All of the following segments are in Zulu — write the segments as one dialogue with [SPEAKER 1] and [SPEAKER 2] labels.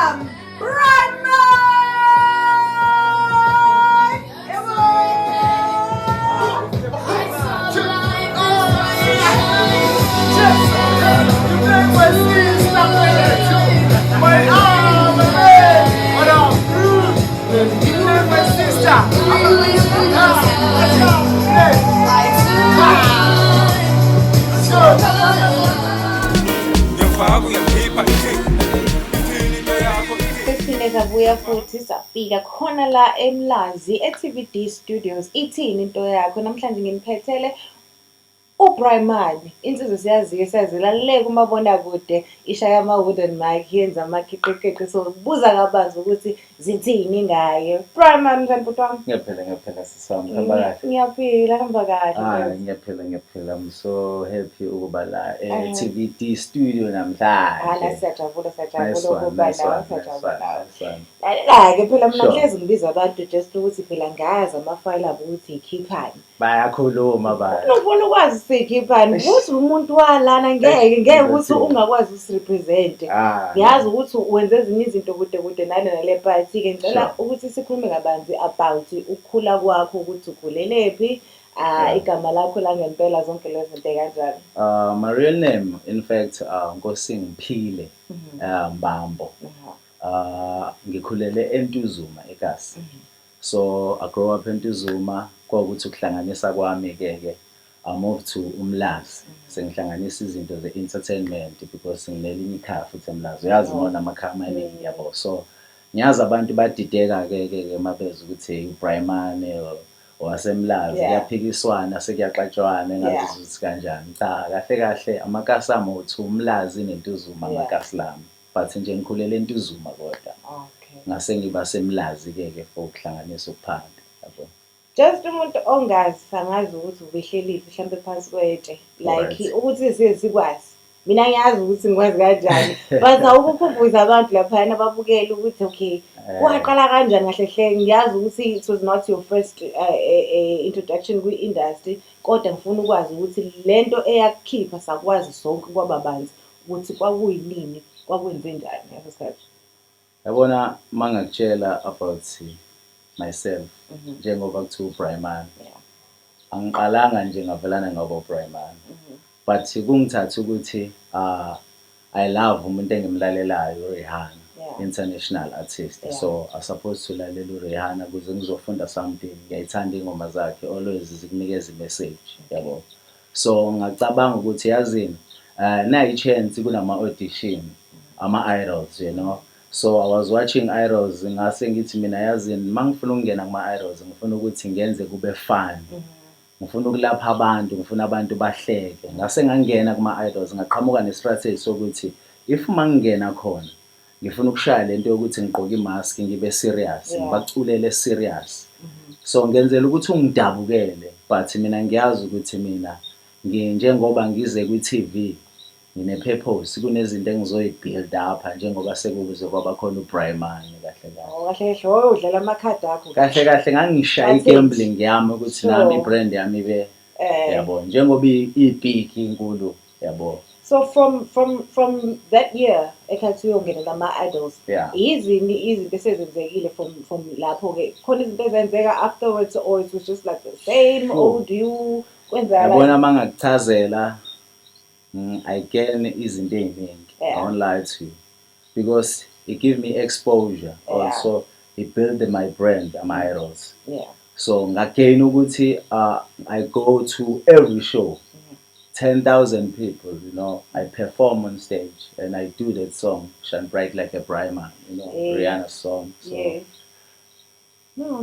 [SPEAKER 1] Welcome, Braaiman! Yebo!
[SPEAKER 2] My sister, my arm, my leg, what up? My sister. Let's go.
[SPEAKER 3] Ngiyafaka uyakhipha ithini into yakho ithini?
[SPEAKER 4] Siphinde sabuya futhi safika khona la eMlazi e-TVD Studios. Ithini into yakho? Namhlanje nginiphethele uBraaiman, insizwa siyaziyo, siyazela le kumabonakude, ishaya ama-wooden mic, yenza amakhiqiqiqi. So buza kabanzi ukuthi zithini ngaye. Braaiman, njani bhuti wami?
[SPEAKER 5] Ngiyaphila, ngiyaphila sisi wami, hamba kahle.
[SPEAKER 4] Ngiyaphila, hamba kahle.
[SPEAKER 5] Ah, ngiyaphila, ngiyaphila. I'm so happy ukuba la
[SPEAKER 4] Eh.
[SPEAKER 5] e-TVD studio
[SPEAKER 4] Hala
[SPEAKER 5] namhlanje.
[SPEAKER 4] siyajabula, siyajabula
[SPEAKER 5] Nice one,
[SPEAKER 4] ukuba
[SPEAKER 5] nice
[SPEAKER 4] nawe,
[SPEAKER 5] one, nice
[SPEAKER 4] siyajabula.
[SPEAKER 5] one, nice one.
[SPEAKER 4] Lalela-ke phela mina ngihlezi ngibiza abantu just ukuthi phela ngazi amafayili abo ukuthi ikhiphani.
[SPEAKER 5] Bayakhuluma ba.
[SPEAKER 4] Unofuna ukwazi sikhiphani futhi umuntu walana ngeke ngeke ukuthi
[SPEAKER 5] Ngizothini?
[SPEAKER 4] Ungakwazi usirepresente.
[SPEAKER 5] Ah.
[SPEAKER 4] Ngiyazi ukuthi wenze ezinye izinto kude kude nale nale, but-ke ngicela ukuthi sikhulume kabanzi about ukukhula kwakho, ukuthi ukhulelephi, igama lakho langempela, zonke lezo zinto kanjalo.
[SPEAKER 5] My real name, in fact, Nkosingiphile Mbambo. Ngikhulele eNtuzuma eKasi. So I grew up eNtuzuma, kwawukuthi ukuhlanganisa kwami ke ke I moved to uMlazi. Sengihlanganisa izinto ze-entertainment because nginelinye ikhaya futhi eMlazi. Uyazi ngona amakhaya amaningi, yabo. So ngiyazi abantu badideka ke ke ke mabezwa ukuthi uBraaiman owaseMlazi, kuyaphikiswana, sekuyaxatshwana engazi ukuthi kanjani. Cha, kahle kahle amakasi ami uthi uMlazi neNtuzuma, amakasi lami. But nje ngikhulele eNtuzuma kodwa. Ngase ngiba seMlazi ke ke for ukuhlanganisa ukuphanda, yabo.
[SPEAKER 4] Just umuntu ongazi angazi ukuthi ubehleliphi, mhlampe phansi kwetshe, like ukuthi siye sikwazi. Mina ngiyazi ukuthi ngikwazi kanjani, but awukukhumbuza abantu laphayana ababukele ukuthi okay, waqala kanjani kahle hle. Ngiyazi ukuthi it was not your first introduction kwi-industry, kodwa ngifuna ukwazi ukuthi lento eyakukhipha sakwazi sonke kwaba banzi ukuthi kwakuyinini, kwakwenze njani ngaleso sikhathi.
[SPEAKER 5] Yabona, mangakutshela about myself, njengoba kuthiwa uBraaiman, angiqalanga nje ngavelana ngaba uBraaiman, but kungithatha ukuthi I love umuntu engimlalelayo, uRihanna, international artist. So I supposed to lalela uRihanna ukuze ngizofunda something. Ngiyayithanda iy'ngoma zakhe, always zikunikeza i-message, yabo. So ngacabanga ukuthi yazini, nayi i-chance kunama-audition ama-idols. So I was watching Idols, ngase ngithi mina yazini, uma ngifuna ukungena kuma-Idols, ngifuna ukuthi ngenze kube fun, ngifuna ukulapha abantu, ngifuna abantu bahleke. Ngase ngangena kuma-Idols, ngaqhamuka ne-strategy sokuthi if uma ngingena khona ngifuna ukushaya lento yokuthi ngigqoke imask, ngibe serious, ngibaculele serious. So ngenzela ukuthi ungidabukele, but mina ngiyazi ukuthi mina njengoba ngize kwi-TV ngine-purpose, kunezinto engizoyi-build up njengoba sekuze kwaba khona uBraaiman kahle kahle.
[SPEAKER 4] Oh, kahle kahle wowe udlala amakhadi akho.
[SPEAKER 5] Kahle kahle ngangishaya
[SPEAKER 4] That's it.
[SPEAKER 5] I-gambling yami ukuthi nami i-brand yami ibe yabo, njengoba i-big inkulu, yabo.
[SPEAKER 4] So from that year ekhathi uyongenela ama-Idols, yizini izinto esezenzekile from lapho-ke? Khona izinto ezenzeka afterwards or it was just like the same old you, kwenzakala?
[SPEAKER 5] Yabona, uma ngakuchazela, I gain izinto ey'ningi. I won't lie to you, because it give me exposure. Also it built my brand, ama-Idols. So ngagain ukuthi I go to every show, 10,000 people. I perform on stage and I do that song, "Shine Bright Like a Braaiman," Rihanna's song. So
[SPEAKER 4] Yeah. No,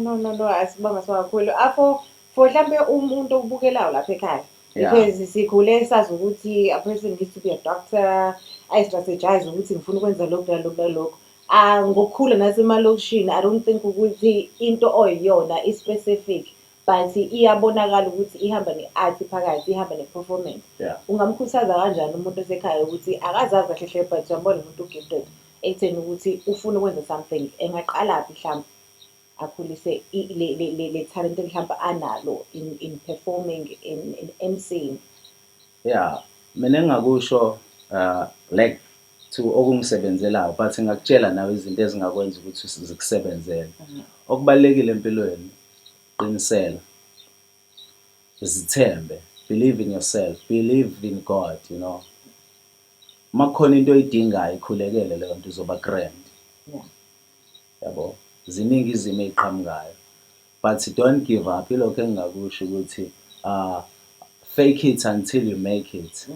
[SPEAKER 4] asibonga kakhulu. Afo for mhlambe umuntu obukelayo lapha ekhaya. Because sikhule sazi ukuthi a person needs to be a doctor, ayi-strategize ukuthi ngifuna ukwenza lokhu nalokhu nalokhu. Ah, ngokukhula nasemalokishini, I don't think ukuthi into oyiyona i-specific, but iyabonakala ukuthi ihamba ne-art phakathi, ihamba ne-performance. Ungamkhuthaza kanjani umuntu osekhaya ukuthi akazazi kahle hle, but uyambona umuntu u-gifted ekutheni ukuthi ufuna ukwenza something, engaqalaphi mhlawumbe akhulise le talent mhlawumbe analo in performing, in emceeing?
[SPEAKER 5] Yeah, mina engingakusho, like To okungisebenzelayo, but ngingakutshela nawe izinto ezingakwenza ukuthi zikusebenzele. Okubalulekile empilweni, qinisela, zithembe, believe in yourself, believe in God. Uma kukhona into oyidingayo, ikhulekele leyo nto, uzoba grand. Yabo, ziningi izimo ey'qhamukayo, but don't give up. Ilokho engingakusho ukuthi fake it until you make it.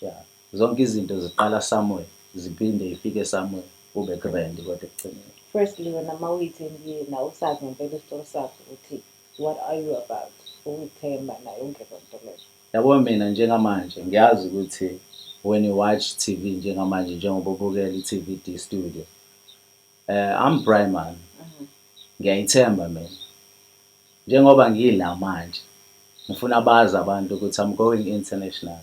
[SPEAKER 5] Yeah, zonke izinto ziqala somewhere, ziphinde ifike somewhere, ube grand kodwa ekugcineni.
[SPEAKER 4] Firstly, wena uma uyithembile nawe, usazi ngempela isitori sakho ukuthi what are you about, ukuyithemba nayo yonke loo nto leyo.
[SPEAKER 5] Yabo, mina njengamanje ngiyazi ukuthi when you watch TV njengamanje, njengoba ubukela i-TVD studio, I'm Bryman. Ngiyayithemba mina. Njengoba ngila manje, ngifuna bazi abantu ukuthi I'm going international.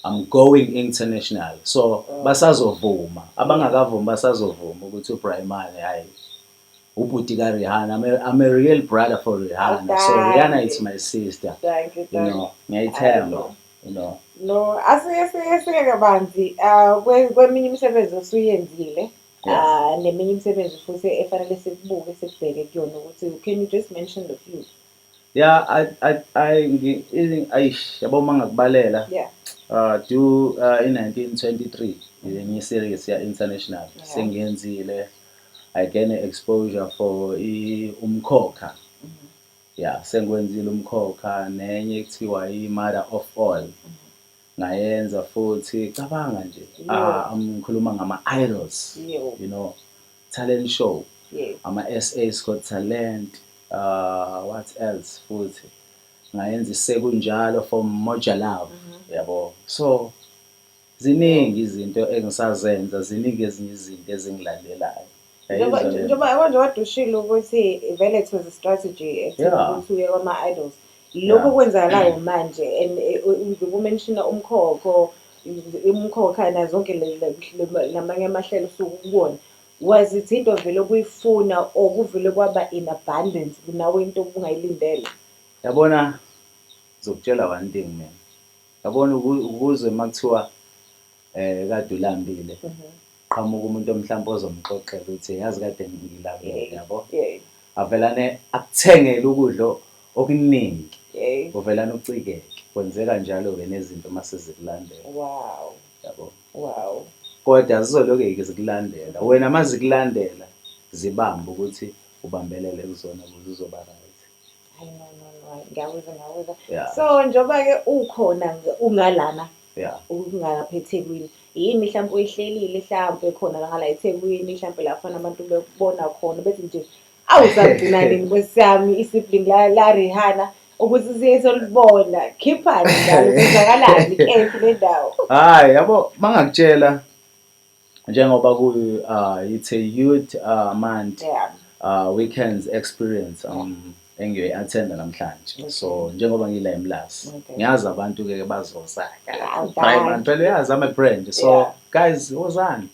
[SPEAKER 5] I'm going international. So basazovuma, abangakavumi basazovuma ukuthi uBryman, hayi, ubhuti kaRihanna. I'm a real brother for Rihanna. So Rihanna is my sister.
[SPEAKER 4] Thank you.
[SPEAKER 5] You
[SPEAKER 4] Thank
[SPEAKER 5] know, ngiyayithemba, you know.
[SPEAKER 4] No, asike kabanzi kweminye imisebenzi osuyenzile, neminye imisebenzi futhi efanele sikubuke, sikubheke kuyona, ukuthi can you just mention the few?
[SPEAKER 5] Yeah, ayish, yabo, mangakubalela. Do in 1923 enye series ya international sengiyenzile. I gain exposure for umkhokha. Yeah, sengiwenzile umkhokha, nenye ekuthiwa i-Mother of All. Ngayenza futhi, cabanga nje, ah, ngikhuluma ngama idols. Talent show. Ama SA's Got Talent. What else futhi? Ngayenza isekunjalo for Moja Love. Yabo. So ziningi izinto engisazenza, ziningi ezinye izinto ezingilandelayo.
[SPEAKER 4] Njengoba
[SPEAKER 5] Yayizwa le nto.
[SPEAKER 4] Njengoba yabo nje wadushile ukuthi vele it was a strategy ekutheni ukuthi uye kwama-idols. Lokho kwenzakalayo manje and uku-mentiona umkhokho, umkhokha nazo zonke lamanye amahlelo osuke ukuwona. Was it into vele obuyifuna or kuvele kwaba in abundance nawe, into obungayilindele?
[SPEAKER 5] Yabona, ngizokutshela one thing mina. Yabona, ukuze makuthiwa kade ulambile, qhamuka umuntu mhlawumbe ozomxoxela ukuthi yazi kade ngilambile, yabo. Avelane akuthengele ukudla okuningi. Uvelane ucikeke. Kwenzeka njalo-ke nezinto mase zikulandela. Yabo. Kodwa zizoloke zikulandela. Wena mazikulandela, zibambe ukuthi ubambelele kuzona ukuze uzoba right.
[SPEAKER 4] Hayi, no, no, no, ngiyakuzwa, ngiyakuzwa.
[SPEAKER 5] Yeah.
[SPEAKER 4] So njengoba-ke ukhona ungalana, ungapha eThekwini, yini mhlawumbe oyihlelile mhlawumbe khona ngala eThekwini, mhlawumbe la khona abantu bekubona khona bethi nje awuzagcina nini, nkosi yami, i-sibling la Rihanna, ukuthi siye solibona khiphani njalo, kwenzakalani kephi le ndawo?
[SPEAKER 5] Hayi, yabo, mangakutshela, njengoba ku it's a youth month weekends experience engiyoyi-attenda namhlanje. So njengoba ngila eMlazi, ngiyazi abantu ke bazoza.
[SPEAKER 4] Hayi,
[SPEAKER 5] Brand phela, uyazi I'm a brand. So guys, wozani.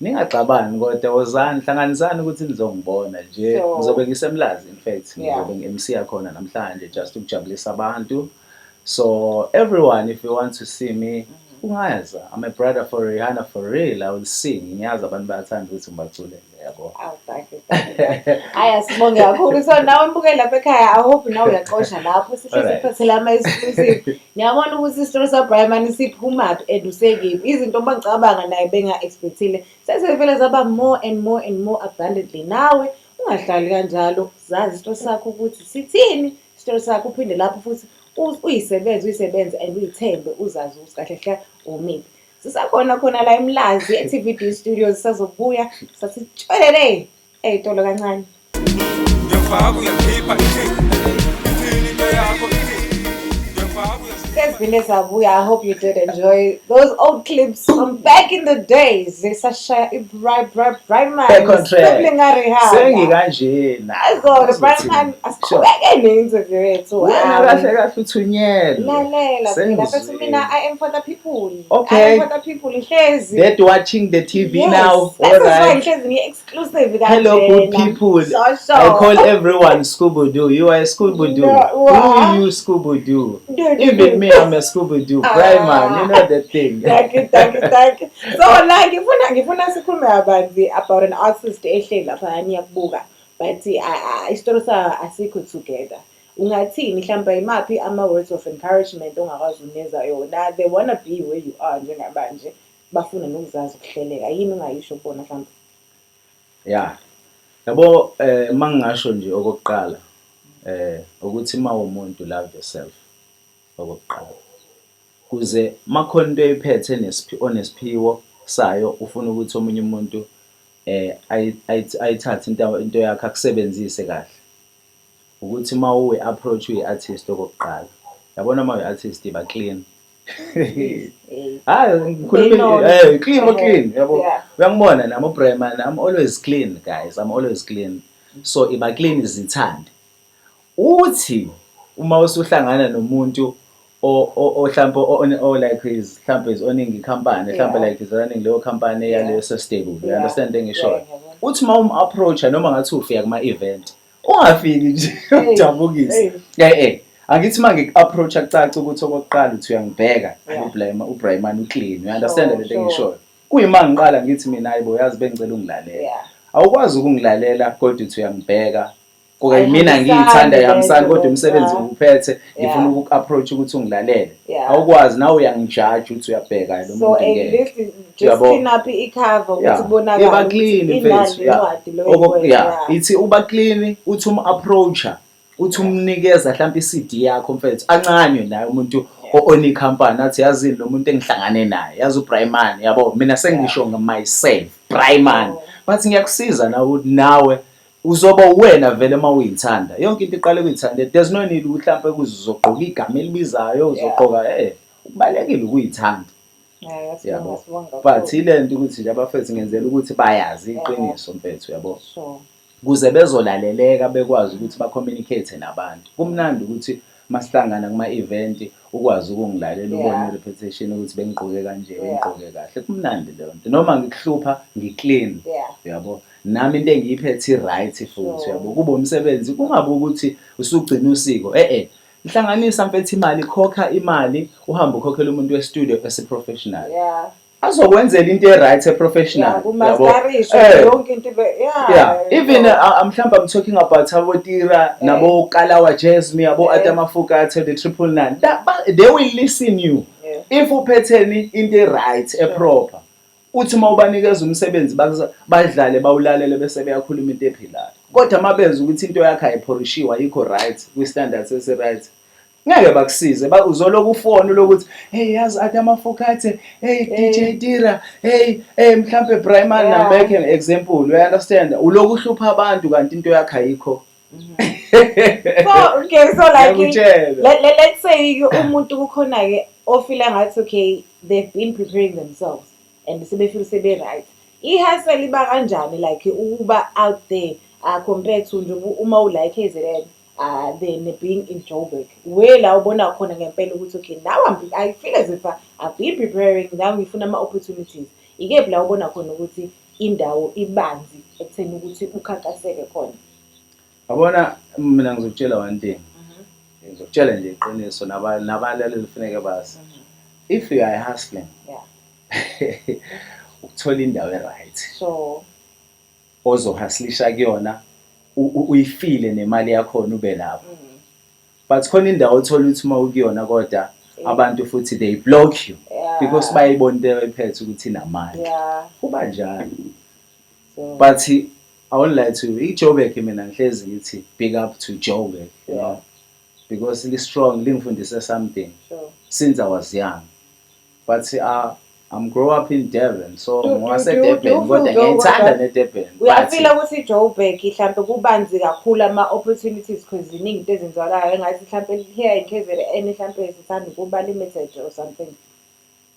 [SPEAKER 5] Ningaxabani kodwa wozani, hlanganisani ukuthi nizongibona nje. Ngizobe ngiseMlazi, in fact, ngizobe ngi-MC yakhona namhlanje, just ukujabulisa abantu. So everyone, if you want to see me, ungaza. I'm a brother for Rihanna for real. I will sing. Ngiyazi abantu bayathanda ukuthi ngibaculele, yabo.
[SPEAKER 4] Awu, thank you, thank you, thank you. Hhayi, asibonge kakhulu. So nawe mbukeli lapha ekhaya, I hope nawe uyaqosha lapho sihle siphathele ama-exclusive. Ngiyabona ukuthi isitori saBryman siphumaphi and usekephi. Izinto uma ngicabanga naye benga-expect-ile sesevele zaba more and more and more abundantly. Nawe ungahlali kanjalo, zazi isitori sakho ukuthi sithini, isitori sakho, uphinde lapho futhi uyisebenze, uyisebenze and uyithembe, uzazi ukuthi kahle hle umiphi. Sisakhona khona la eMlazi e-TVD Studios, sazobuya sasitshwelele ey'tolo kancane.
[SPEAKER 3] Ngiyafaka uyakhipha, ithini into yakho? Ngiyafaka uyakhipha.
[SPEAKER 4] Sesiphinde sabuya. I hope you did enjoy those old clips from back in the days. Sashaya i-bright, bright, bright man.
[SPEAKER 5] Back on track.
[SPEAKER 4] Sibling kaRihanna.
[SPEAKER 5] Sengikanjena.
[SPEAKER 4] Azolo, bright man, asiqhubeke ne-interview yethu.
[SPEAKER 5] Wena kahle kahle uthunyelwe.
[SPEAKER 4] Lalela phela,
[SPEAKER 5] Sengizwile.
[SPEAKER 4] bethi mina I am for the people.
[SPEAKER 5] Okay.
[SPEAKER 4] I am for the people. Ngihlezi.
[SPEAKER 5] That watching the TV
[SPEAKER 4] Yes,
[SPEAKER 5] now.
[SPEAKER 4] that is why
[SPEAKER 5] All right.
[SPEAKER 4] ngihlezi ngiyi-exclusive
[SPEAKER 5] Hello, good
[SPEAKER 4] kanjena.
[SPEAKER 5] people.
[SPEAKER 4] Sure.
[SPEAKER 5] I call everyone Scooby Doo. You are a Scooby Doo.
[SPEAKER 4] No,
[SPEAKER 5] Who
[SPEAKER 4] what?
[SPEAKER 5] you Scooby Doo?
[SPEAKER 4] Do, do,
[SPEAKER 5] Even
[SPEAKER 4] do.
[SPEAKER 5] me, Me, I'm a Scooby Doo. Primer, you know that thing.
[SPEAKER 4] Thank you, thank you, thank you. So la ngifuna sikhulume kabanzi about an artist ehleli lapha niyakubuka, but isitori sayo asikho together. Ungathini mhlawumbe, imaphi ama-words of encouragement ongakwazi ukunikeza yona? They wanna be where you are njengamanje, bafuna nokuzazi ukuhleleka. Yini ongayisho kubona mhlawumbe?
[SPEAKER 5] Yeah. Yabo, mangingasho nje okokuqala ukuthi uma umuntu, love yourself okokuqala. Kuze makhona into oyiphethe onesiphiwo sayo, ufuna ukuthi omunye umuntu ayithathe into yakhe akusebenzise kahle. Ukuthi uma uyi-approach uyi-artist okokuqala. Yabona, uma uyi-artist iba clean. Hayi, ngikhuluma clean, clean, yabo. Uyangibona nami uBrayman, I'm always clean, guys. I'm always clean. So iba clean, izithande. Uthi uma usuhlangana nomuntu o mhlambe o like is mhlambe is owning i-company, mhlambe like is running leyo company yaleyo stable. You understand engisho? Uthi uma um-approach noma ngathi ufika kuma event, ungafiki nje udabukise. Angithi uma ngiku-approach kucaca ukuthi okokuqala uthi uyangibheka, uBrayman uclean. You understand lento engishoyo? Kuyima ngiqala ngithi mina, hayibo, yazi bengicela ungilalela. Awukwazi ukungilalela kodwa uthi uyangibheka. Koke mina ngiyithanda ihambisani, kodwa umsebenzi nguphethe, ngifuna ukuku-approach ukuthi ungilalele. Awukwazi, nawe uyangijaja ukuthi uyabheka lo
[SPEAKER 4] muntu ngeke. So just clean up i-cover ukuthi kubonakale.
[SPEAKER 5] Iba clean, mfethu. Yeah. Ithi uba clean, uthi um-approacher, uthi umnikeza mhlawumbe i-CD yakho, mfethu, ancanywe naye umuntu o-own company, athi yazini lo muntu engihlangane naye, yazi uBrayman, yabo, mina sengisho myself Brayman, but ngiyakusiza nawe ukuthi nawe uzoba uwena vele uma uyithanda. Yonke into iqale kuyithanda. There's no need ukuthi mhlawumbe kuze uzogqoka igama elibizayo, uzogqoka kubalekile ukuyithanda. Yabo, but ile nto ukuthi nje abafethu ngenzela ukuthi bayazi iqiniso, mfethu, yabo, kuze bezolaleleka, bekwazi ukuthi ba-communicate nabantu. Kumnandi ukuthi masihlangana kuma-event ukwazi ukungilalela, ubone i-reputation ukuthi bengigqoke kanje, bengigqoke kahle. Kumnandi leyo nto noma ngikuhlupha ngi-clean, uyabo, nami into engiyiphethe i-right futhi, uyabo, kube umsebenzi, kungabi ukuthi usugcina usiko. Hlanganisa, mfethu, imali, khokha imali, uhambe ukhokhela umuntu we-studio esi-professional azokwenzela into e-right, e-professional.
[SPEAKER 4] Yeah, kumasterishe yonke into ibe yeah.
[SPEAKER 5] Yeah, even mhlawumbe I'm talking about abo Tira nabo Kalawa Jazmee, abo Atamafukathe, the 999. They will listen you if uphetheni into e-right, e-proper. Uthi uma ubanikeza umsebenzi, badlale, bawulalele, bese beyakhuluma into ephilayo. Kodwa uma bezwa ukuthi into yakho ayiphorishiwe, ayikho right kwi-standards esi-right, ngeke bakusize. Uzoloku ufone lokuthi, "Hey, yazi Atamafukathe, hey DJ Tira, hey hey mhlambe Brayman." Make an example, you understand? Uloku uhlupha abantu kanti into yakho ayikho.
[SPEAKER 4] So okay, so like
[SPEAKER 5] Ngiyakutshela.
[SPEAKER 4] let's say umuntu kukhona-ke ofila ngathi okay, they've been preparing themselves and sebefeel sebe-right. I-hustle iba kanjani, like ukuba out there compared to nje uma ula e-KZN then being in Joburg, where la ubona khona ngempela ukuthi okay, now I feel as if I've been preparing, now ngifuna ama-opportunities. Ikephi la ubona khona ukuthi indawo ibanzi ekutheni ukuthi ukhankaseke khona?
[SPEAKER 5] Yabona, mina ngizokutshela one thing, ngizokutshela nje iqiniso, nabalaleli kufuneke bazi, if you are hustling, ukuthola indawo e-right ozohustlisha kuyona, uyifile nemali yakhona, ube lapho. But khona indawo othola ukuthi uma ukuyona kodwa abantu futhi they block you because bayayibona into oyiphethe ukuthi inamandla. Kuba njalo. But I won't lie to you, i-Joburg, mina ngihlezi ngithi big up to Joburg, you know, because li-strong, lingifundise something since I was young. But I'm grow up in Durban, so ngowase
[SPEAKER 4] do
[SPEAKER 5] Durban,
[SPEAKER 4] you
[SPEAKER 5] kodwa
[SPEAKER 4] feel though
[SPEAKER 5] ngiyayithanda
[SPEAKER 4] kodwa
[SPEAKER 5] ne-Durban. But
[SPEAKER 4] uyafila ukuthi i-Joburg mhlampe kubanzi kakhulu ama-opportunities, because ziningi into ezenzakalayo, engathi mhlampe here in KZN mhlampe sithanda ukuba limited or something?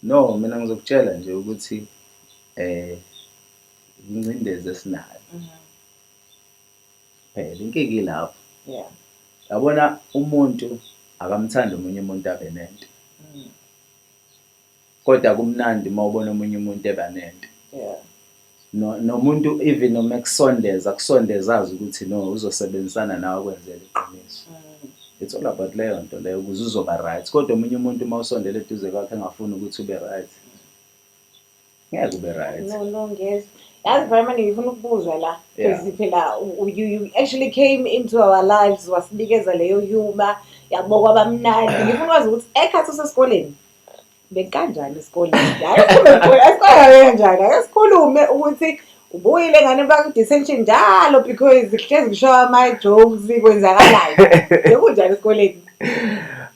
[SPEAKER 5] No, mina ngizokutshela nje ukuthi ingcindezi esinayo phela, inkinga ilapho. Yabona, umuntu akamthandi omunye umuntu abe nento, kodwa kumnandi uma ubona omunye umuntu eba nento. No, nomuntu even noma ekusondeza, akusondeza azi ukuthi no, uzosebenzisana nawe kwenzela iqiniso. It's all about leyo nto leyo ukuze uzoba right. Kodwa omunye umuntu uma usondela eduze kwakhe engafuni ukuthi ube right, ngeke ube right.
[SPEAKER 4] No, no, ngiyezwa. Yazi Brian, ngifuna ukubuza la. Because phela you actually came into our lives, wasinikeza leyo humor, yabo, kwabamnandi. Ngifuna ukwazi ukuthi ekhathi usesikoleni bekanjani esikoleni? Hayi, esikoleni kanjani? Ake sikhulume ukuthi ubuyile ngane baku-detention njalo because kuhlezi kushawa ama-jokes, kwenzakalayo. Bekunjani esikoleni?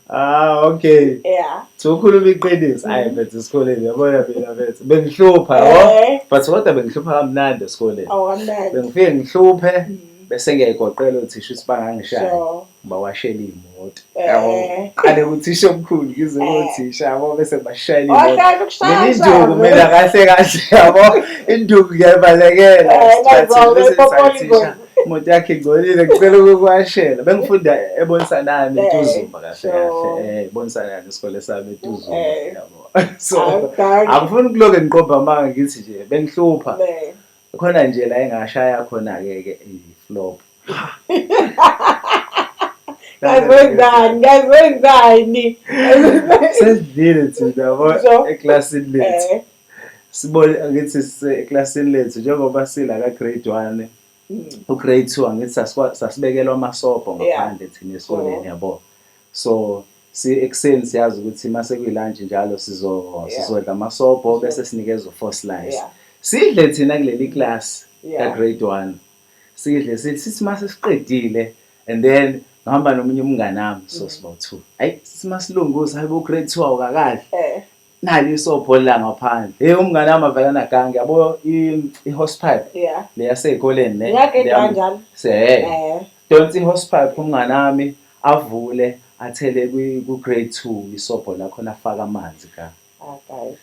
[SPEAKER 5] Ah, okay.
[SPEAKER 4] Yeah.
[SPEAKER 5] Ukhuluma iqiniso. Hayi mfethu, esikoleni yabona mina mfethu bengihlupha, yabo. But kodwa bengihlupha kamnandi esikoleni.
[SPEAKER 4] Awu, kamnandi.
[SPEAKER 5] Bengifike ngihluphe bese ngiyayigoqela othisha ukuthi bangangishaya. Bawashela iy'moto. Yabo. Qale kuthisha omkhulu ngize kothisha, yabo, bese ngibashayela imoto.
[SPEAKER 4] Wahlala ukushaya.
[SPEAKER 5] Mina induku mina kahle kahle, yabo. Induku ngiyayibalekela.
[SPEAKER 4] Ngiyazwa,
[SPEAKER 5] Bese
[SPEAKER 4] uyipopoli
[SPEAKER 5] ngithi, "Thisha, imoto yakhe ingcolile, ngicela ukukuwashela." Bengifunda eBonisanani eNtuzuma kahle kahle. EBonisanani isikole sami eNtuzuma, yabo. So
[SPEAKER 4] Awudaki.
[SPEAKER 5] angifuni ukuloke ngiqopha amanga, ngithi nje bengihlupha. Khona nje la engashaya khona-ke ke i-flop.
[SPEAKER 4] Guys, wenzani? Guys, wenzani?
[SPEAKER 5] Sesidlile thina, yabo, eklasini lethu. Sibone ngithi eklasini lethu njengoba sila ka grade 1, u-grade 2, angithi sasibekelwa amasobho ngaphandle thina esikoleni, yabo. So si ekuseni siyazi ukuthi mase kuyi-lunch njalo sizodla amasobho bese sinikezwa 4 slice. Sidle thina kuleli class ka grade 1. Sidle sithi mase siqedile and then ngihamba nomunye umngane wami, so siba 2. Ayi, sithi masilunguza, hayibo, grade 2 awukakadli. Nali isobho la ngaphandle. Hey, umngane wami avela nagange, yabo, i-hosepipe. Le yasey'koleni le.
[SPEAKER 4] Yeah, grade 1 njalo.
[SPEAKER 5] Se. Donsa i-hosepipe umngane wami, avule athele ku grade 2 isobho la khona, afaka amanzi ka.
[SPEAKER 4] Ah guys.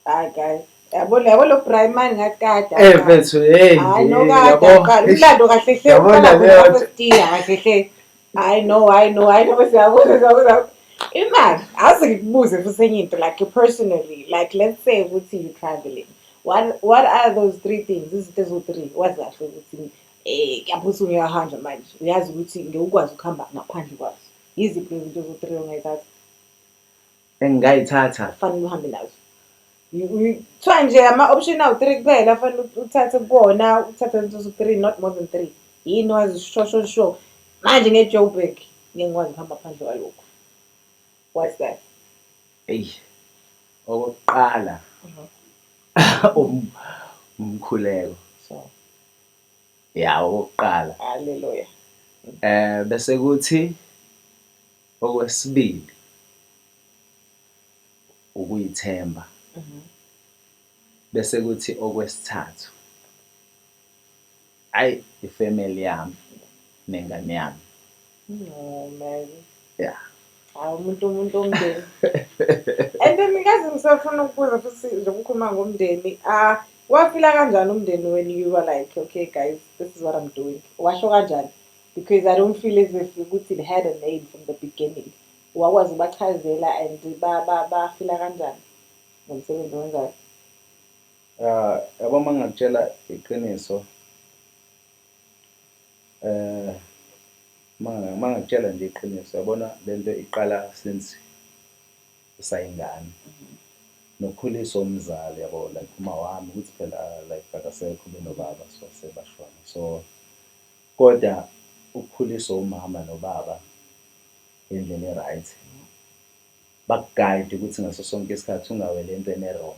[SPEAKER 4] Ah guys. Yabo, yabo, lo Brian ngathi kade.
[SPEAKER 5] Mfethu, hey.
[SPEAKER 4] Hayi no,
[SPEAKER 5] hey,
[SPEAKER 4] kade
[SPEAKER 5] yabo.
[SPEAKER 4] aqala. Umlando kahle hle
[SPEAKER 5] Yabona
[SPEAKER 4] uqala
[SPEAKER 5] leyo
[SPEAKER 4] khona
[SPEAKER 5] nto.
[SPEAKER 4] first year kahle hle. Hayi no, hayi no, hayi no, siyabuza, siyabuza. Imali, awuze ngikubuze futhi enye into, like personally, like let's say ukuthi you traveling. What are those three things? Izinto eziwu three wazi kahle ukuthi kuyaphuthunywa, uyahamba manje. Uyazi ukuthi ngeke ukwazi ukuhamba ngaphandle kwazo. Yiziphi lezi zinto eziwu three ongayithatha?
[SPEAKER 5] Engingayithatha.
[SPEAKER 4] Kufanele uhambe nazo. Kuthiwa nje ama-option awu-three kuphela, fanele uthathe kuwona, uthathe izinto eziwu-three, not more than three. Yini wazi sure sure sure. Manje nge-Joburg ngeke ngikwazi ukuhamba phandle kwalokhu. What's that?
[SPEAKER 5] Eyi, okokuqala umkhuleko. Ya, okokuqala.
[SPEAKER 4] Hallelujah.
[SPEAKER 5] Bese kuthi okwesibili ukuyithemba. Bese kuthi okwesithathu, ayi, ifamily yami nengane yami.
[SPEAKER 4] No man.
[SPEAKER 5] Yeah.
[SPEAKER 4] Hayi, umuntu omndeni. And then ngazi ngisafuna ukubuza futhi nje ukukhuluma ngomndeni. Ah, wafila kanjani umndeni when you were like, "Okay guys, this is what I'm doing"? Washo kanjani? Because I don't feel as if ukuthi it had a name from the beginning. Wakwazi ubachazela and ba bafila kanjani ngomsebenzi owenzayo?
[SPEAKER 5] Ah, yabo, uma ngingakutshela iqiniso, uma ngakutshela nje iqiniso, yabona lento iqala since usayingane. Nokukhuliswa umzali, yabo, like uma wami, ukuthi phela like akasekho benobaba, so sebashona. So kodwa ukukhuliswa umama nobaba ngendlela e-right, baku-guide ukuthi ngaso sonke isikhathi ungaweli entweni e-wrong.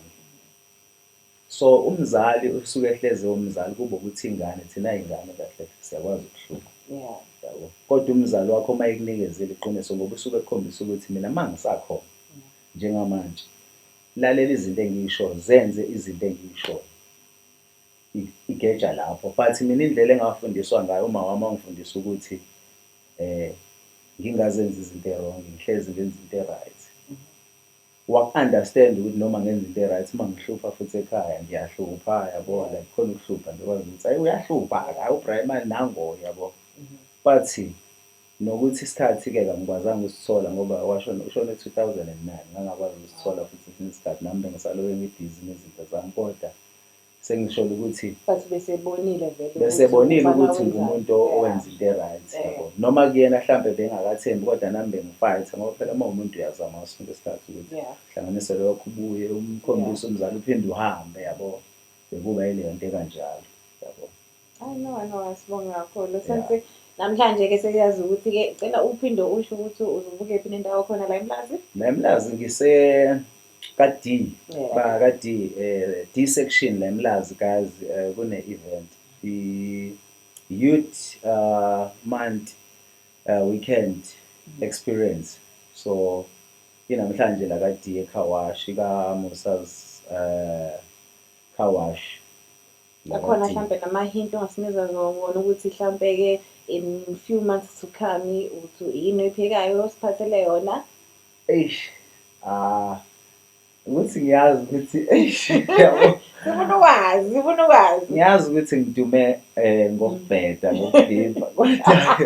[SPEAKER 5] So umzali usuke ehlezi umzali kube ukuthi ingane, thina iy'ngane kahle siyakwazi ukuhlupha. Yabo. Kodwa umzali wakho uma ekunikezile iqiniso, ngoba usuke ekukhombisa ukuthi mina uma ngisakhona njengamanje, lalela izinto engiyishoyo, zenze izinto engiyishoyo. Igeja lapho. But mina indlela engafundiswa ngayo, uma wami wangifundisa ukuthi ngingazenzi izinto e-wrong, ngihlezi ngenza into e-right. Waku-understand ukuthi noma ngenza into e-right, uma ngihlupha futhi ekhaya ngiyahlupha, yabo, like khona ukuhlupha nje kwazi ukuthi ayi uyahlupha, hhayi uBrayman nango, yabo. But nokuthi isikhathi-ke kangikwazanga ukusithola ngoba washona, ushone 2009, ngangakwazi ukusithola futhi esinye isikhathi nami bengisaloke ngibhizi nezinto zami, kodwa Sengisholo ukuthi
[SPEAKER 4] But besebonile vele ukuthi
[SPEAKER 5] besebonile
[SPEAKER 4] umfana
[SPEAKER 5] ukuthi
[SPEAKER 4] wenzani.
[SPEAKER 5] ngumuntu owenza into e-right, yabo. Noma kuyena hlampe bengakathembi, kodwa nami bengi-fight-a ngoba phela uma umuntu uyazama ngaso sonke isikhathi ukuthi hlanganise lokho, ubuye umkhombise umzali, uphinde uhambe, yabo. Bekuba yileyo nto ekanjalo, yabo.
[SPEAKER 4] I know, I know, asibonge kakhulu. Sense namhlanje-ke sesiyazi ukuthi-ke cela uphinde usho ukuthi uzobukephi nendawo khona la eMlazi?
[SPEAKER 5] La eMlazi ngise ka-D, ba ka-D, D section la eMlazi guys, kune event, i-Youth Month Weekend Experience. So inamhlanje la ka-D e-car wash, ka-Musa's car wash. La
[SPEAKER 4] Akhona
[SPEAKER 5] ka-D.
[SPEAKER 4] Mhlampe nama-hint ongasinikeza wona ukuthi mhlampe-ke in few months to come uthi yini oyiphekayo osiphathele yona?
[SPEAKER 5] Eish, ah, ukuthi ngiyazi ukuthi eish, yabo.
[SPEAKER 4] Sifuna ukwazi, sifuna ukwazi.
[SPEAKER 5] Ngiyazi ukuthi ngidume ngokubheda, ngokubhibha, kodwa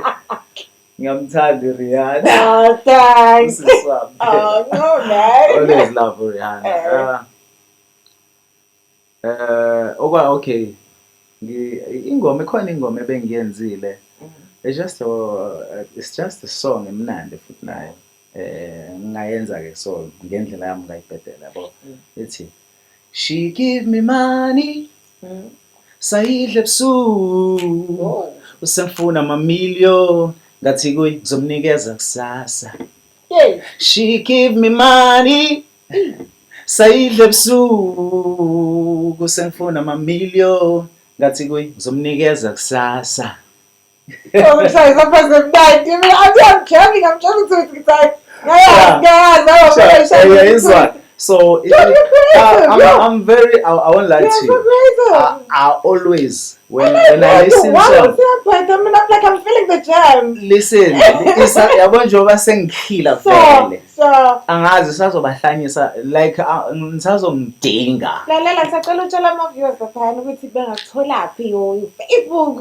[SPEAKER 5] ngiyamthanda uRihanna.
[SPEAKER 4] Oh, thanks.
[SPEAKER 5] Usisi wami.
[SPEAKER 4] Oh, no, man.
[SPEAKER 5] Always love uRihanna. Okwa okay. Ingoma ikhona, ingoma ebengiyenzile. It's just a song emnandi futhi nayo. Ngingayenza ke so ngendlela yami ngayibhedela, yabo. Ithi, "She give me money. Sayidla ebusuku. Usemfuna ama million, ngathi kuyi ngizomnikeza kusasa." She give me money. Sayidla ebusuku, sengifuna ama million, ngathi kuyi ngizomnikeza kusasa.
[SPEAKER 4] Oh, ngishaya isapha semnandi. Mina I'm jamming, I'm jamming to it. Ngithi ngiyazi, ngiyazi.
[SPEAKER 5] Sure. Yeah, it's one. So
[SPEAKER 4] You're creative,
[SPEAKER 5] I'm,
[SPEAKER 4] yeah.
[SPEAKER 5] I'm very I won't lie
[SPEAKER 4] You're
[SPEAKER 5] to
[SPEAKER 4] so
[SPEAKER 5] you.
[SPEAKER 4] creative.
[SPEAKER 5] I always when
[SPEAKER 4] And I
[SPEAKER 5] when I
[SPEAKER 4] love you.
[SPEAKER 5] listen
[SPEAKER 4] Wow,
[SPEAKER 5] to
[SPEAKER 4] siyabheda. I mean, I'm like, I'm feeling the jam.
[SPEAKER 5] Listen, yabo njengoba sengikhila
[SPEAKER 4] So,
[SPEAKER 5] vele.
[SPEAKER 4] so,
[SPEAKER 5] Angazi sazobahlanyisa like nisazongidinga.
[SPEAKER 4] Lalela, ngisacela utshela ama-viewers laphayana ukuthi bengakutholaphi, or Facebook,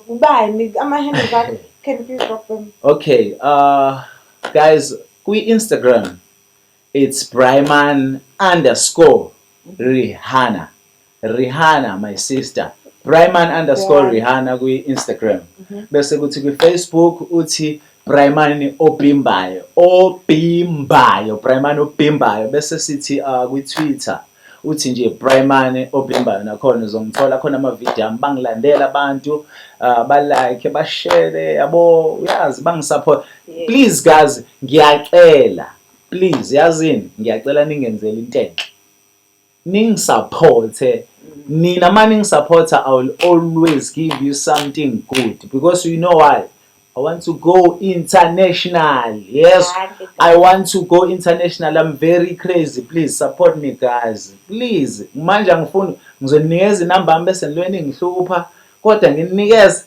[SPEAKER 4] ubani, ama-handles akho. Can you please drop them?
[SPEAKER 5] Okay, guys, kwi Instagram it's Bryman_Rihanna. Rihanna, my sister. Bryman_ Rihanna kwi Instagram. Bese kuthi kwi Facebook uthi Bryman Obimbayo. Obimbayo, Bryman Obimbayo. Bese sithi kwi Twitter uthi nje Bryman Obimbayo, nakhona uzongithola khona ama video ami, bangilandela abantu, ba like, ba share, yabo, uyazi bangisupport. Please guys, ngiyacela. Please, yazini, ngiyacela ningenzele into enhle. Ningisupporte. Nina ma ningisupporta, I will always give you something good, because you know why? I want to go international. Yes, I want to go international. I'm very crazy. Please support me guys. Please. Manje angifuni ngizonikeza inamba yami bese nilweni ngihlupha, kodwa nginikeze,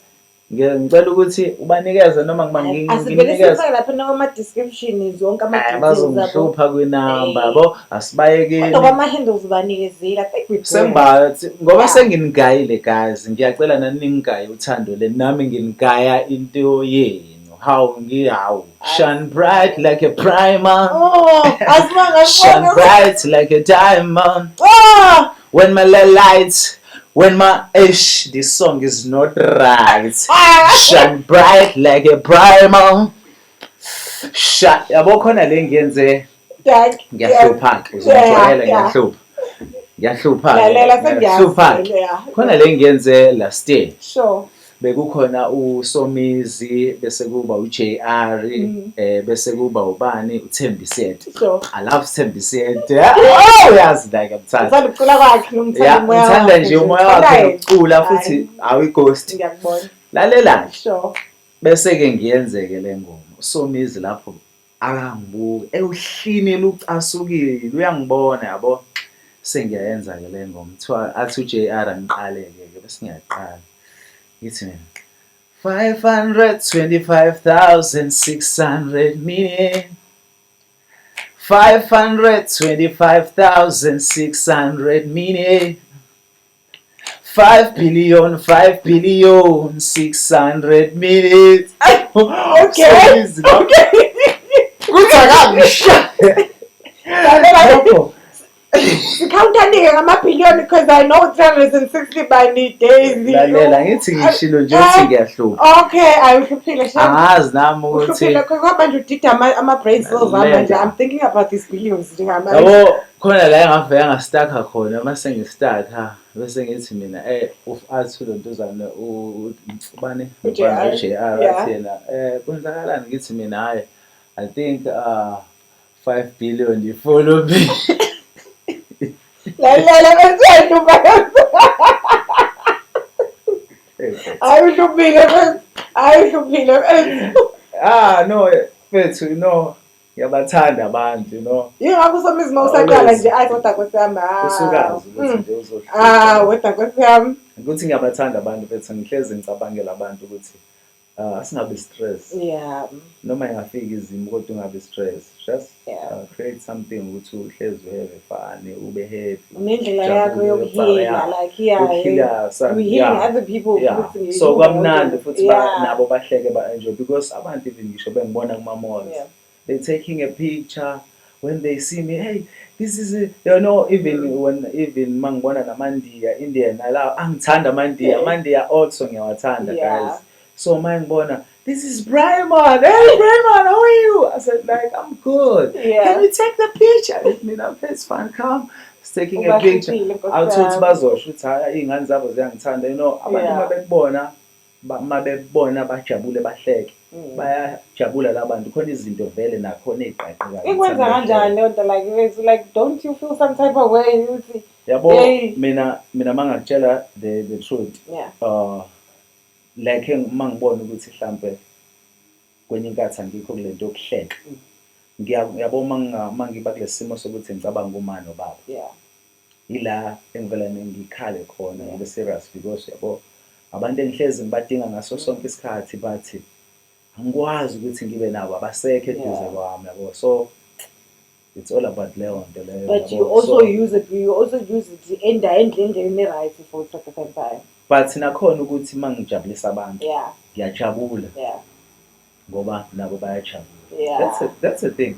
[SPEAKER 5] ngicela ukuthi ubanikeze noma ngiba
[SPEAKER 4] Asivele
[SPEAKER 5] nginikeze.
[SPEAKER 4] sifake lapha nakuma-description zonke
[SPEAKER 5] Hayi,
[SPEAKER 4] ama-details abo.
[SPEAKER 5] bazongihlupha kwinamba, yabo, asibayekeni.
[SPEAKER 4] Kodwa kwama-handles ubanikezile. I think we good.
[SPEAKER 5] Sengibathi ngoba senginigayile guys, ngiyacela nani ningigaye uthando le, nami nginigaya into yenu. How ngihawu, shine bright like a primer.
[SPEAKER 4] Oh, asibonge.
[SPEAKER 5] Shine bright like a diamond.
[SPEAKER 4] Oh,
[SPEAKER 5] when my lights, when my ish, this song is not right. Shine bright like a primer. Shine, yabo, khona le ngiyenze.
[SPEAKER 4] Thank
[SPEAKER 5] Ngiyahlupha ke, uzongijwayela. Ngiyahlupha, ngiyahlupha.
[SPEAKER 4] Lalela,
[SPEAKER 5] Ngiyahlupha.
[SPEAKER 4] sengiyazi.
[SPEAKER 5] Khona le ngiyenze last year. Bekukhona uSomizi, bese kuba uJR, bese kuba ubani, uThembi Seete. I love Thembi Seete. Oh, yazi la ngiyamthanda.
[SPEAKER 4] Uthanda ukucula kwakhe nomthanda umoya
[SPEAKER 5] Ngithanda
[SPEAKER 4] wakhe
[SPEAKER 5] nje umoya wakhe
[SPEAKER 4] Uthanda
[SPEAKER 5] nokucula
[SPEAKER 4] yena.
[SPEAKER 5] futhi
[SPEAKER 4] Hhayi,
[SPEAKER 5] awu-ghost.
[SPEAKER 4] Ngiyakubona.
[SPEAKER 5] Lalela nje. Bese ke ngiyenzeke le ngoma. uSomizi lapho akangibuki, ewuhlinile, ucasukile, uyangibona, yabo. Sengiyayenza ke le ngoma. Kuthiwa athi uJR ngiqale ke, bese ngiyaqala. Ngithi mina 525,600 million, 525,600 million, 5 billion, 5 billion 600 minutes.
[SPEAKER 4] Okay.
[SPEAKER 5] Okay. Kuthi akangisha.
[SPEAKER 4] Lalela.
[SPEAKER 5] Lokho.
[SPEAKER 4] Sikhawuntanike ngamabhiliyoni because I know 360 bani days.
[SPEAKER 5] Lalela, ngithi ngishilo nje ukuthi ngiyahlupha.
[SPEAKER 4] Okay, ayuhluphile shem.
[SPEAKER 5] Angazi nami ukuthi
[SPEAKER 4] Uhluphile because kwamanje manje udida ama-brain cells ami manje.
[SPEAKER 5] Lalela.
[SPEAKER 4] I'm thinking about these billions njengamanje.
[SPEAKER 5] Yabo, khona la engavele ngastaka khona, mase ngistaka bese ngithi mina athi lo ntuzane ubani?
[SPEAKER 4] U-JR.
[SPEAKER 5] U-JR athi yena kwenzakalani, ngithi mina hayi, I think 5 billion i-follow me.
[SPEAKER 4] Lalela bese uyahlupha. Hayi uhluphile bese. Hayi uhluphile bese.
[SPEAKER 5] Ah no, mfethu, ngiyabathanda abantu.
[SPEAKER 4] Yingakho uSomizi uma usaqala
[SPEAKER 5] Always.
[SPEAKER 4] nje athi kodwa Nkosi yami, ah.
[SPEAKER 5] Usukazi ukuthi nje uzohlupha.
[SPEAKER 4] Ah, kodwa Nkosi yami.
[SPEAKER 5] Ukuthi ngiyabathanda abantu mfethu, ngihlezi ngicabangela abantu ukuthi asingabi stress. Noma ingafika izimo kodwa ungabi stress. Just create something ukuthi uhlezi u-have fun, ube happy.
[SPEAKER 4] Nendlela yakho
[SPEAKER 5] Ujabule,
[SPEAKER 4] yokuheala, like, yeah,
[SPEAKER 5] Yokuheala,
[SPEAKER 4] you healing other people futhi
[SPEAKER 5] So kwamnandi futhi nabo bahleke ba-enjoy because abantu even ngisho bengibona kuma-malls. They taking a picture when they see me, hey, this is a, even when, even mangibona namandiya, Indian, ala angithanda amandiya, amandiya also ngiyawathanda, guys. So mangibona, this is Bryman, hey Bryman, how are you? I said like, I'm good. Can we take the picture? Let me know, it's fine, come. It's taking a picture.
[SPEAKER 4] Ubahluphile, Nkosi
[SPEAKER 5] Awuthi
[SPEAKER 4] yami.
[SPEAKER 5] bazosho ukuthi hayi iy'ngane zabo ziyangithanda, abantu mabekubona, mabebona bajabule bahleke. Bayajabula la bantu, khona izinto vele nakhona ey'qaqekayo.
[SPEAKER 4] Ikwenza kanjani leyo nto, like, it's like, don't you feel some type of way ukuthi
[SPEAKER 5] Yabo,
[SPEAKER 4] hey.
[SPEAKER 5] mina mangakutshela the truth. Like mangibona ukuthi mhlambe kwenye inkathi angikho kule nto yokuhleka. Yabo, mangiba kulesi simo sokuthi ngicabanga uma nobaba. Ila engivela ngikhale khona, ngibe serious because yabo abantu engihlezi ngibadinga ngaso sonke isikhathi bathi angikwazi ukuthi ngibe nabo, abasekho eduze kwami, yabo. So it's all about leyo nto leyo,
[SPEAKER 4] But you
[SPEAKER 5] yabo.
[SPEAKER 4] also
[SPEAKER 5] So
[SPEAKER 4] use it, you also use it endleleni right for at the same time.
[SPEAKER 5] But nakhona ukuthi mangijabulisa abantu, ngiyajabula. Ngoba nabo bayajabula. That's the thing.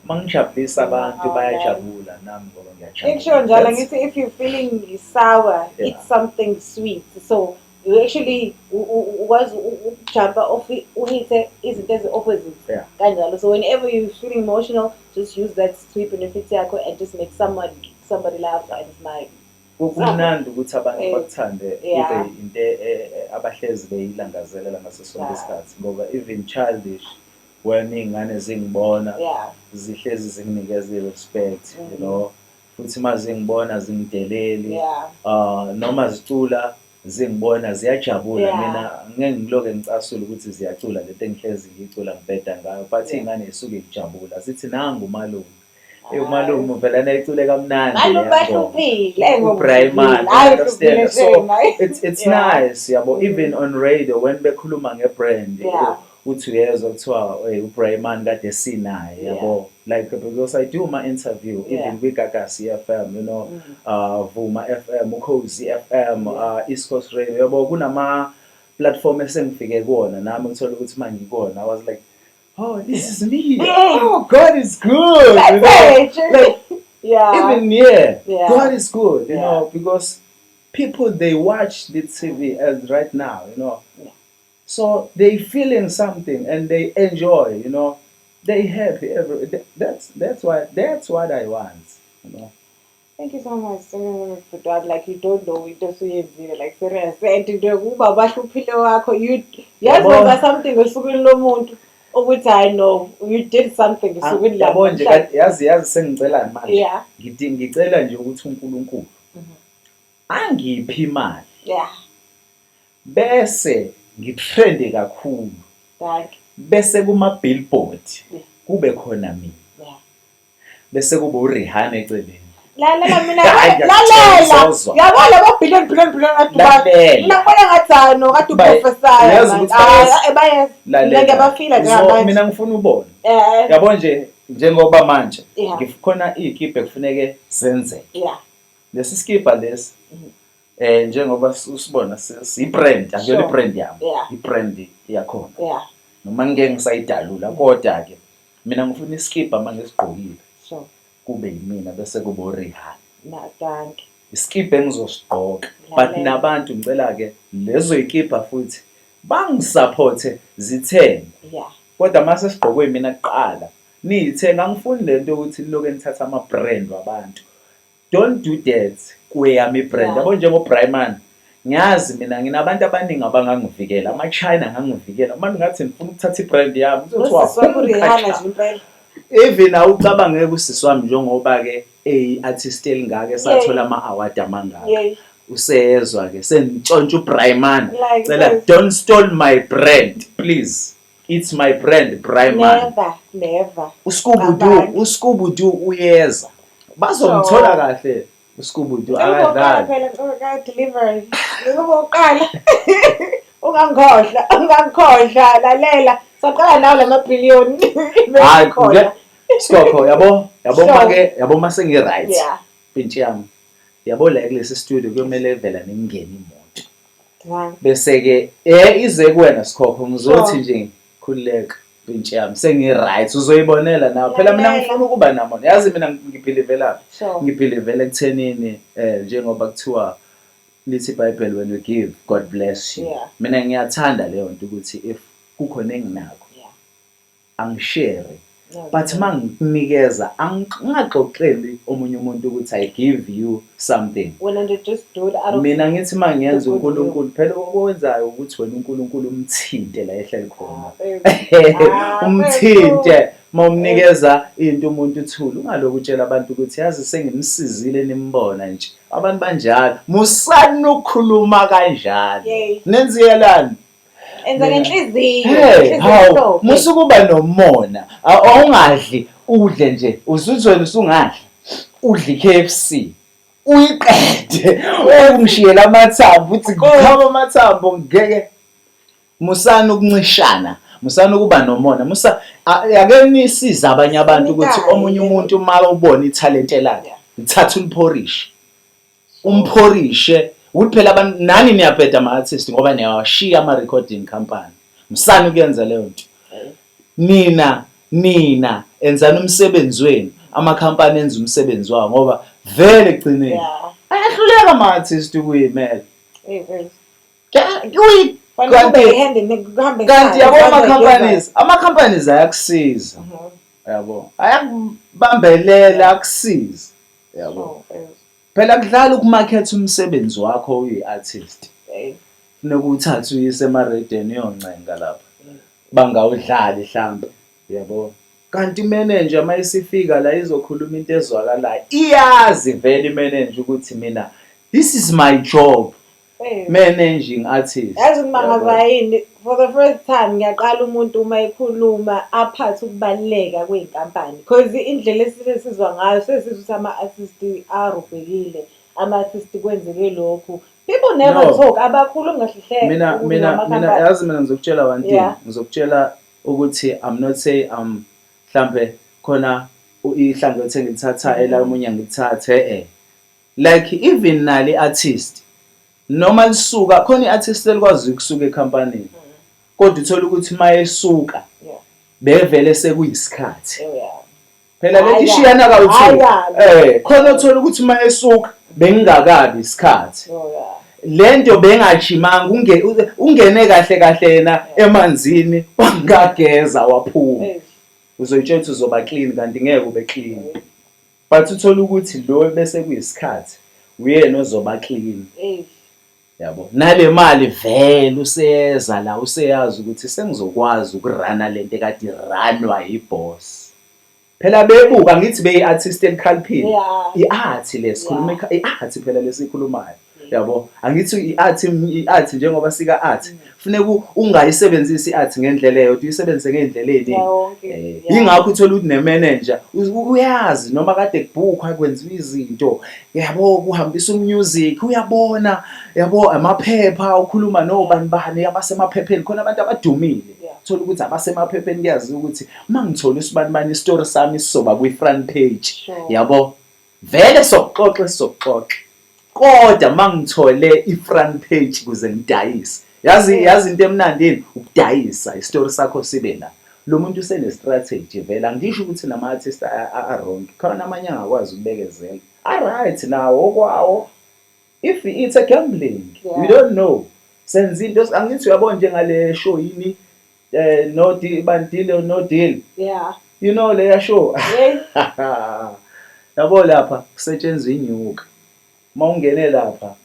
[SPEAKER 5] Mangijabulisa abantu bayajabula, nami ngoba ngiyajabula.
[SPEAKER 4] Ngisho njalo
[SPEAKER 5] That's
[SPEAKER 4] ngithi if you're feeling sour, eat something sweet. So you actually ukwazi ukujumpa off uhithe izinto ezi opposite. Kanjalo. So whenever you're feeling emotional, just use that sweet benefit yakho and just make somebody laugh and smile.
[SPEAKER 5] Kumnandi ukuthi abantu bakuthande, kube into abahlezi beyilangazelela ngaso sonke isikhathi, ngoba even childish when iy'ngane zingibona, zihlezi zinginikeza i-respect, futhi uma zingibona zingideleli, noma zicula zingibona ziyajabula. Mina ngeke ngiloke ngicasule ukuthi ziyacula lento engihlezi ngiyicula ngibheda ngayo, but iy'ngane zisuke zijabula zithi nangu umalume. Hey, umalume uvela nayicule kamnandi
[SPEAKER 4] Malume
[SPEAKER 5] leya ngoma.
[SPEAKER 4] bahluphile, ngoba
[SPEAKER 5] UBrayman,
[SPEAKER 4] uhluphile. Hayi,
[SPEAKER 5] understand?
[SPEAKER 4] uhluphile
[SPEAKER 5] So,
[SPEAKER 4] shame, hayi.
[SPEAKER 5] it's nice, yabo, even on radio when bekhuluma ngebrand, uthi uyezwa kuthiwa, hey, uBrayman kade sinaye, yabo. Like, because I do my interview, even with Gagasi FM, Vuma FM, Ukhozi FM, East Coast Radio, yabo, kunama platform esengifike kuwona, nami ngithola ukuthi manje ngikona. I was like, oh, this is me. Oh, God is good.
[SPEAKER 4] That's it.
[SPEAKER 5] Like, even here, God is good, because people, they watch the TV as right now. So they feeling something and they enjoy, They happy every, that's what I want.
[SPEAKER 4] Thank you so much, Bhuti. Like, you don't know into osuyenzile, like, serious. And nje kuba bahluphile wakho, you yazi
[SPEAKER 5] Yabo.
[SPEAKER 4] wenza something osukwini lomuntu ukuthi I know you did something osukwini
[SPEAKER 5] Yabo
[SPEAKER 4] lakho.
[SPEAKER 5] nje, yazi sengicela manje. Ngicela nje ukuthi uNkulunkulu angiphi imali. Bese ngitrende kakhulu.
[SPEAKER 4] Thank you.
[SPEAKER 5] Bese kuma billboard kube khona mina. Bese kube uRihanna eceleni.
[SPEAKER 4] Lalela mina,
[SPEAKER 5] Hayi,
[SPEAKER 4] lalela.
[SPEAKER 5] ngiyakutshela,
[SPEAKER 4] Yabo labo billion, billion, billion kade
[SPEAKER 5] Lalela.
[SPEAKER 4] mina ngibona ngathi hayi no, kade
[SPEAKER 5] Baye-
[SPEAKER 4] uprofessor,
[SPEAKER 5] Uyazi
[SPEAKER 4] man.
[SPEAKER 5] ukuthi
[SPEAKER 4] Hayi,
[SPEAKER 5] bayeza.
[SPEAKER 4] bayeza.
[SPEAKER 5] Lalela.
[SPEAKER 4] Mina ngiyabafila njengamanje.
[SPEAKER 5] Mina ngifuna ubone. Yabo nje, njengoba manje, ngikhona iy'kibha ekufuneke zenzeke. Lesi skibha lesi, njengoba usibona, siyi-brand, akuyona i-brand yami. I-brand yakhona. Noma ngeke ngisayidalula, kodwa-ke mina ngifuna iskibha uma ngisigqokile. Kube yimina bese kuba uRihanna.
[SPEAKER 4] Na dankie.
[SPEAKER 5] Isikibha engizosigqoka. But
[SPEAKER 4] Lalela.
[SPEAKER 5] Nabantu ngicela-ke lezo y'kibha futhi bangisaphothe zithenge. Kodwa mase sigqokwe yimina kuqala, niyithenga angifuni lento yokuthi niloke nithatha ama-brand wabantu. Don't do that kweyami i-brand. Yabo njengo-Bryman, ngiyazi mina nginabantu abaningi abangangivikela, ama-China angangivikela. Uma ngathi ngifuna ukuthatha i-brand yami, kuzothiwa
[SPEAKER 4] Nosisi wakho uRihanna
[SPEAKER 5] phuma
[SPEAKER 4] nje impela.
[SPEAKER 5] Even awucabangeke usisi wami njengoba-ke eyi-artist elingaka esathola ama-award amangaka. Useyezwa-ke sengitshontsha uBryman.
[SPEAKER 4] Like
[SPEAKER 5] Cela
[SPEAKER 4] this.
[SPEAKER 5] Don't steal my brand, please. It's my brand, Bryman.
[SPEAKER 4] Never, never.
[SPEAKER 5] uScooby-Doo,
[SPEAKER 4] Cabanga.
[SPEAKER 5] uScooby-Doo uyeza. Bazomthola
[SPEAKER 4] Sure.
[SPEAKER 5] kahle uScooby-Doo
[SPEAKER 4] Ngicela uqala
[SPEAKER 5] akadlali.
[SPEAKER 4] phela ngicela delivery. Ngicela uqala. Ungangikhohlwa, ungangikhohlwa, lalela. Saqala nawe lamabhiliyoni.
[SPEAKER 5] Hayi,
[SPEAKER 4] Khona.
[SPEAKER 5] Sikhokho yabo, yabo make, yabo mase ngi-right. Pintshi yami. Yabo la kulesi studio kuyomele vela ningene imoto. Bese-ke ize kuwena Sikhokho ngizothi nje khululeka pintshi yami sengi-right uzoyibonela nawe. Phela mina
[SPEAKER 4] Lalela.
[SPEAKER 5] Ngifuna ukuba namona. Yazi mina ngibhilivela.
[SPEAKER 4] Sure.
[SPEAKER 5] Ngibhilivela ekuthenini njengoba kuthiwa lithi iBhayibheli when you give God bless you. Mina ngiyathanda leyo nto ukuthi if kukhona enginakho angishare. But mangikunikeza angingaxoxeli omunye umuntu ukuthi I give you something.
[SPEAKER 4] Wena nje just do it out of
[SPEAKER 5] Mina ngithi mangiyenza
[SPEAKER 4] the good will.
[SPEAKER 5] uNkulunkulu phela okwenzayo ukuthi wena uNkulunkulu umthinte la ehleli khona. Umthinte mawumnikeza into umuntu uthule ungaloku utshela abantu ukuthi yazi sengimsizile nimbona nje. Abantu banjalo musani ukukhuluma kanjalo. Nenziyelani?
[SPEAKER 4] Enza ngenhliziyo.
[SPEAKER 5] Hey, hawu, musukuba nomona. Awungadli udle nje, usuthi wena usungadla. Udle i-KFC. Uyiqede. Ungishiyela amathambo uthi ngikhama amathambo ngeke. Musani ukuncishana, musani ukuba nomona. Musa ake nisize abanye abantu ukuthi omunye umuntu uma ubona ithalente lakhe, lithatha uliphorishe. Umphorishe ukuthi phela abantu nani niyabheda ama-artist ngoba niyawashiya ama-recording company. Musani ukuyenza leyo nto. Nina enzani umsebenzi wenu, amakhampani enza umsebenzi wawo ngoba vele ekugcineni ayahluleka ama-artist ukuyimela. Kanti yabo ama-companies ayakusiza. Yabo, ayakubambelela akusiza. Yabo. Phela kudlala ukumaketha umsebenzi wakho uyi-artist. Funeka uwuthathe uyise emarediyweni uyoncenga lapha. Bangawudlali hlampe. Yabo. Kanti imanager uma isifika la izokhuluma into ezwakalayo. Iyazi vele imanager ukuthi mina this is my job. Managing artist.
[SPEAKER 4] Yazi kumangaza yini for the first time ngiyaqala umuntu uma ekhuluma aphathe ukubaluleka kwey'nkampani because indlela esisizwa ngayo sesizwa ukuthi ama-artist arubhekile, ama-artist kwenzeke lokhu. People never talk, abakhulumi kahle hle.
[SPEAKER 5] Mina yazi mina ngizokutshela one thing. Ngizokutshela ukuthi I'm not say mhlambe khona ihlangothi engilithathayo la omunye angilithathe Like even nali artist noma lisuka khona iartist elikwazi ukusuka ecompany kodwa uthola ukuthi mayesuka bevele sekuyisikhathi phela lento ishiyana kawu-two khona uthola ukuthi mayesuka bengingakabi isikhathi lento bengajimanga ungene kahle kahle yena emanzini wangageza waphuma uzoyitshela ukuthi uzoba clean kanti ngeke ube clean. But uthola ukuthi lo bese kuyisikhathi uyena ozoba clean. Yabo. Nale mali vele useyeza la useyazi ukuthi sengizokwazi ukurana lento ekade iranwa yiboss. Phela bebuka ngithi beyi artist elikhaliphile. I-art lesikhuluma i-art phela lesikhulumayo. Yabo. Angithi i-art njengoba sika art. Funeka ungayisebenzisi i-art ngendlela eyodwa, uyisebenzise ngey'ndlela ey'ningi. Yingakho uthola ukuthi ne-manager uyazi noma kade kubhukhwa kwenziwa izinto, yabo, kuhambisa umusic, uyabona, yabo, amaphepha, ukhuluma nobani bani abasemaphepheni, khona abantu abadumile. Uthola ukuthi abasemaphepheni kuyaziwa ukuthi uma ngithola usibani bani isitori sami sizoba kwi-front page. Yabo. Vele sokuxoxa sizokuxoxa. Kodwa mangithole i-front page kuze ngidayise. Yazi yazi into emnandi yini ukudayisa isitori sakho sibe la. Lo muntu usene-strategy vele. Angisho ukuthi nama-artist a-wrong, khona amanye angakwazi ukubekezela, a-right nawo okwawo. If it's a gambling, you don't know, senza into, angithi uyabona, njengale show yini, no deal, ban deal, no deal. You know leya show. Yabo, lapha kusetshenzwa inyuka uma ungene lapha,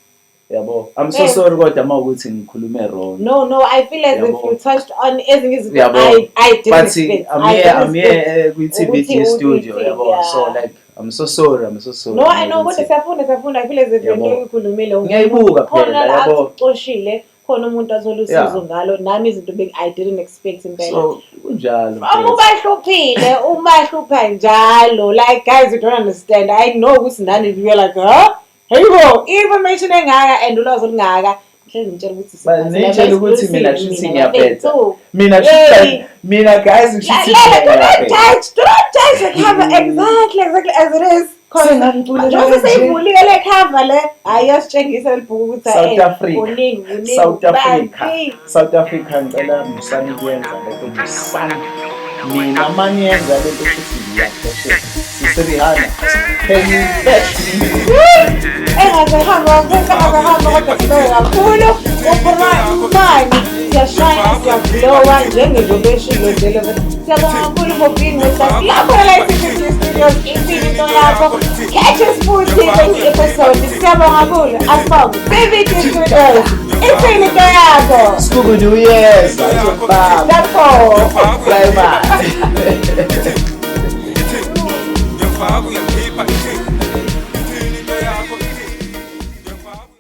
[SPEAKER 5] yabo. I'm so sorry kodwa uma ukuthi ngikhulume wrong.
[SPEAKER 4] No, I feel as if
[SPEAKER 5] Yabo.
[SPEAKER 4] you touched on ezinye izinto
[SPEAKER 5] Yabo.
[SPEAKER 4] I didn't
[SPEAKER 5] But
[SPEAKER 4] expect.
[SPEAKER 5] I'm
[SPEAKER 4] I
[SPEAKER 5] here
[SPEAKER 4] didn't
[SPEAKER 5] I'm here
[SPEAKER 4] expect.
[SPEAKER 5] kwi-TVG studio, yabo. So like, I'm so sorry, I'm so sorry.
[SPEAKER 4] No, I know
[SPEAKER 5] ukuthi-
[SPEAKER 4] kodwa siyafunda. I feel as if
[SPEAKER 5] Yabo.
[SPEAKER 4] lento oyikhulumile
[SPEAKER 5] Ngiyayibuka
[SPEAKER 4] khona
[SPEAKER 5] phela,
[SPEAKER 4] la
[SPEAKER 5] yabo.
[SPEAKER 4] athi ucoshile, khona umuntu athola usizo ngalo. Nami izinto I didn't expect impela.
[SPEAKER 5] So kunjalo,
[SPEAKER 4] Uma
[SPEAKER 5] mfethu.
[SPEAKER 4] ubahluphile, umahlupha njalo. Like, guys, you don't understand. I know ukuthi nani you're like, "Huh, hey bo, information engaka and ulwazi olungaka." Mhlawumbe ngitshela ukuthi
[SPEAKER 5] But nitshela ukuthi mina kushuthi ngiyaphetha. Mina
[SPEAKER 4] Hey.
[SPEAKER 5] kushuthi mina, guys, kushuthi
[SPEAKER 4] Lalela, do
[SPEAKER 5] mina
[SPEAKER 4] not
[SPEAKER 5] ngiyaphetha.
[SPEAKER 4] judge, do not judge the cover exactly as it is.
[SPEAKER 5] Sengangiculela
[SPEAKER 4] Njengoba
[SPEAKER 5] kanje.
[SPEAKER 4] seyivulile le cover le, hayi, iyasitshengisa leli bhuku ukuthi
[SPEAKER 5] South Africa.
[SPEAKER 4] kuningi, kuningi,
[SPEAKER 5] South Africa.
[SPEAKER 4] kubanzi.
[SPEAKER 5] South Africa, ngicela musani kuyenza lento, musani. Mina maniyenza lento futhi ngiyaphesheya. Sisi Rihanna, can you fetch me?
[SPEAKER 4] Engaze hamba, engaze hamba, kodwa sibeke kakhulu uPrimani. Siyashine, siyaglowa njengenjoba eshilo nje lezo. Siyabonga kakhulu for being with us lapho la e-TVG Studios. Ithini into yakho? Catch us futhi kwenye episode. Siyabonga kakhulu, asibonge. TVG Studios, ithini into yakho?
[SPEAKER 5] Skubudu uyeza, uzokubamba.
[SPEAKER 4] Lapho
[SPEAKER 5] Primani.
[SPEAKER 3] Ngiyafaka uyakhipha.